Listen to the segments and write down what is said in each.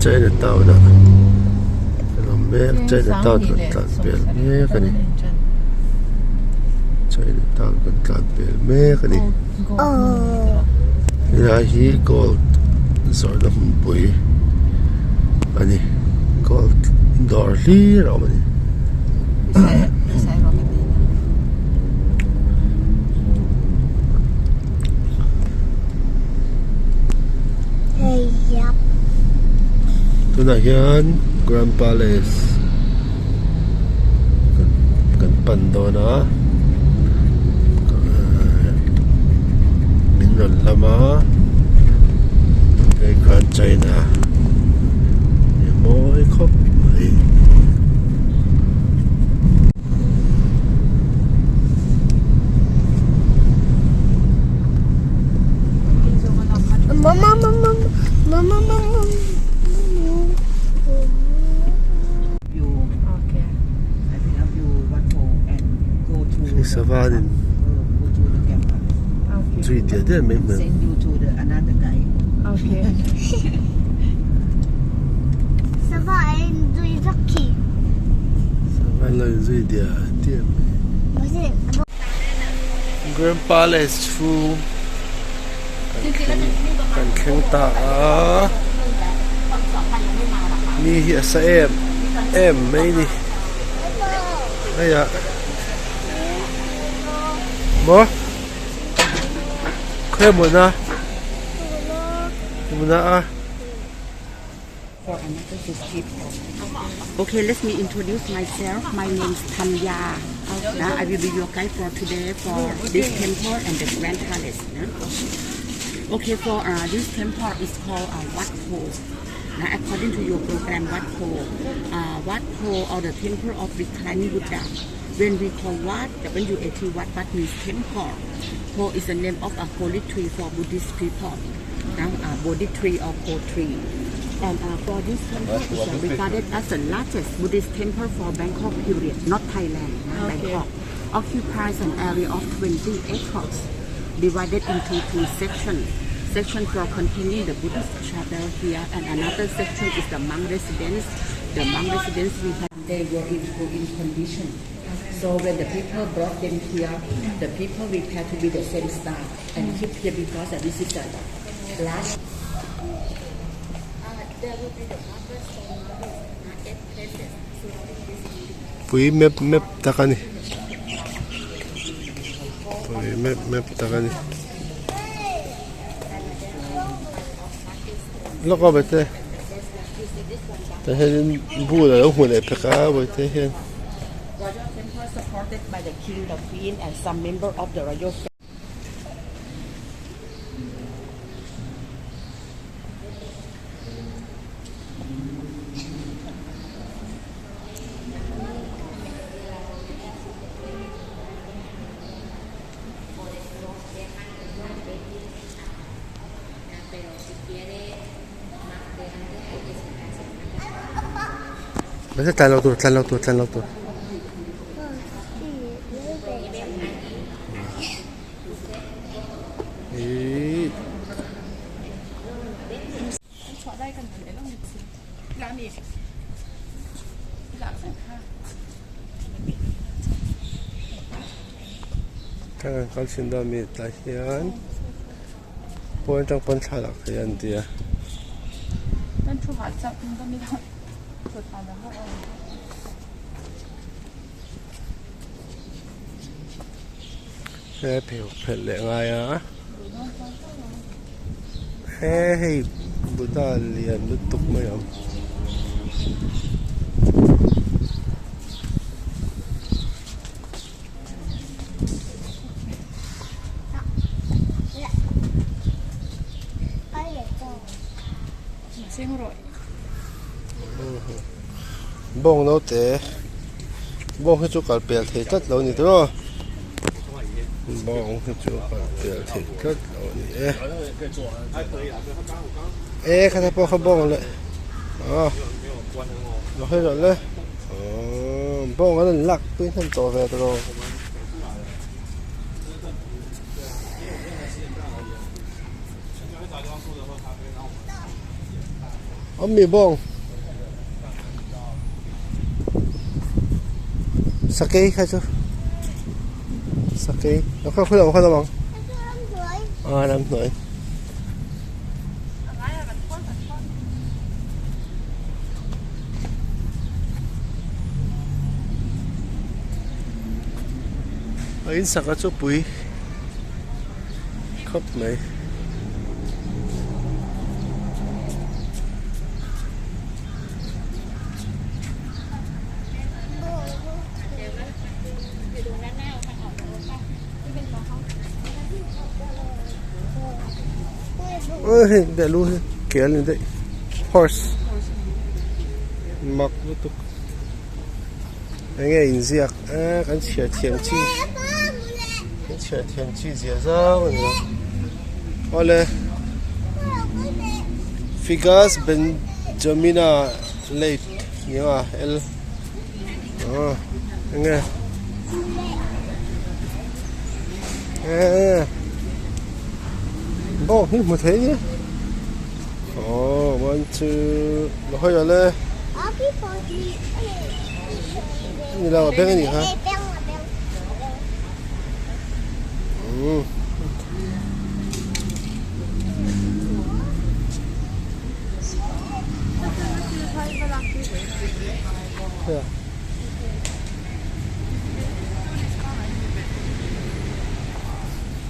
China town ah kan awm mek China town kan tlan pel mek a ni China town kan tlan pel mek a ni helai hi gold zawrhna hmunpui a ni gold dawr hlir a awm a ni. Tunah hian Grand Palace kan pan dawn a min rawn lam a hei Grand China a mawi khawp mai. Hei sava nen zui diah diah mai hmel. Sava lo inzui diah diah mai. Grand Palace chhung kan thleng ta a ni hi a sa em em mai a ni hei ah maw khawi hmuna hmuna a. For another people. Okay, let me introduce myself. My name is Tanya. Now I will be your guide for today for this temple and the Grand Palace. Yeah? Okay, for uh, this temple is called uh, Wat Po. Now, according to your program, Wat Po, uh, Wat Po or the Temple of Reclining Buddha. When we call Wat, W-A-T, Wat, Wat means temple. Po is the name of a holy tree for Buddhist people. Now, uh, Bodhi tree or Po tree. And uh, for this temple is uh, regarded as the largest Buddhist temple for Bangkok period, not Thailand, okay. Bangkok. Occupies an area of 20 acres, divided into two sections. Section 4 containing the Buddhist chapel here, and another section is the monk residence. The monk residence we have, they were in ruin condition. So when the people brought them here, the people repair to be the same style and keep here because this is the last. Pui mep mep tak a ni pui mep mep tak a ni lawk a bete tah hianin bul alo hmu leh phek a bawihte hian. Royal temple supported by the king, the queen and some member of the royal family. Mahse tlan loh tur tlan loh tur tlan loh tur. Ihh. Thlang an kal thin dawn mi tlai hian pawn atang pawn thla lak theih a ni a. He pheikhawk phelh leh ngai a he hei Buddha lian lutuk mai a awm. Bawng naute bawng hi chu kal pel thei tlat lo a ni tawh bawng hi chu kal pel thei tlat lo a ni e e khata pawh kha bawng leh aw lo hawi rawh le aw bawng an rawn lak pui hnem tawh ve tawh. Awm mi bawng. Sakei kha chu sakei lo kha khulam kha lam ang a ram hnuai a in saka chu pui khawp mai. Ơ hei để lu hi kel ni daih horse mak lutuk enge inziak a kan chhiar thiam chi kan chhiar thiam chi zia zau a ni lo awle Figas Benjamina late ni ang a L aw enge e bawng hi hmu thei nia aw one two la hawi awle. Ni lo a beng a nih kha. Umm.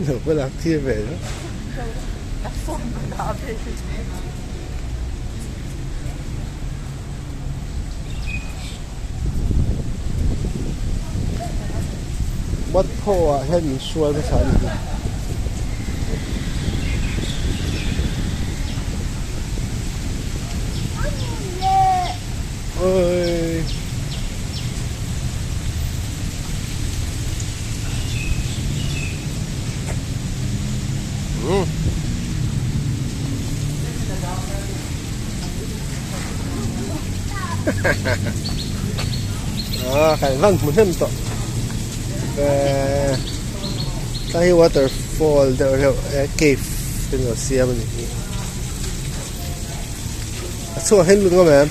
Lo va lak tir ve lo. Mat phaw ah hian min hruai hmasa a ni hi. Oi. Hmm. Ah kan van hmu hnem tawh eh tlai hi waterfall deuh reuh eh cave te ni lo siam a ni hi a chhungah hian lut ngam em.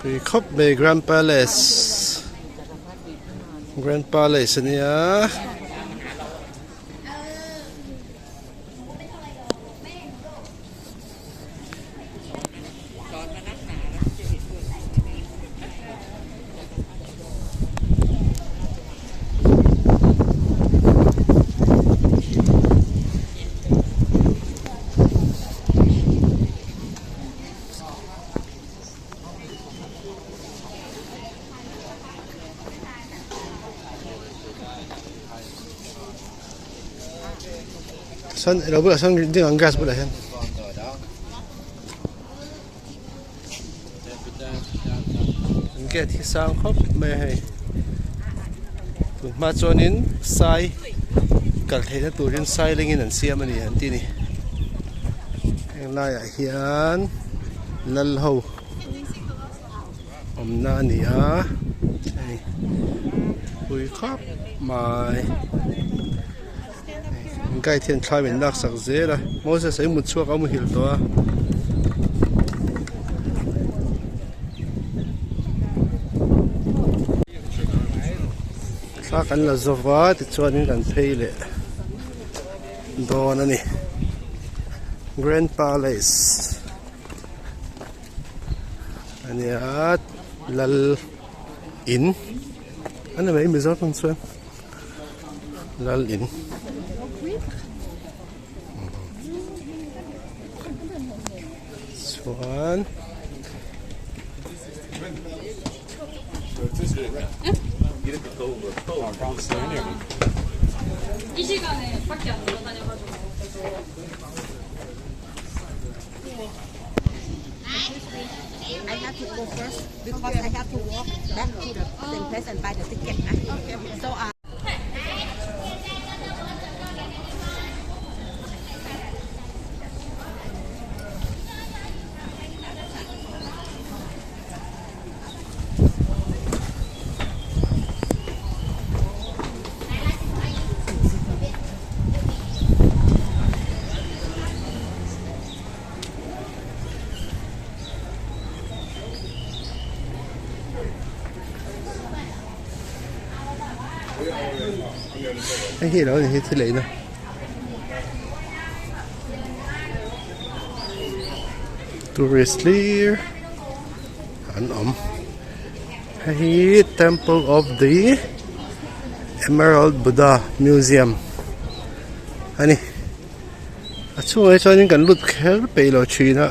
Tui khawp mai Grand Palace Grand Palace a nia. Sawn ilo bulah sawn ding ang grass bulah hian. An gate hi sang khawp mai a hei tun hma chuanin sai kal theihna turin sai lengin an siam a ni an ti a ni heng laiah hian lal ho awmna a ni a hei pui khawp mai. Guide hian thla min lak sak zel a Moses a i mut chhuak a muhil tawh a. Thla kan la zo va tichuanin kan phei leh dawn a ni Grand Palace a nia lal in a ni mai Mizo tawng chuan. Lal in chuan I have to go first because I have to walk back to the same place and buy the ticket. So. Hei hi alo ni hi thil eina. Tourist hlir an awm. Hei hi Temple of the Emerald Buddha Museum a ni. A chhungah hi chuanin kan lut kher peih lo thin a.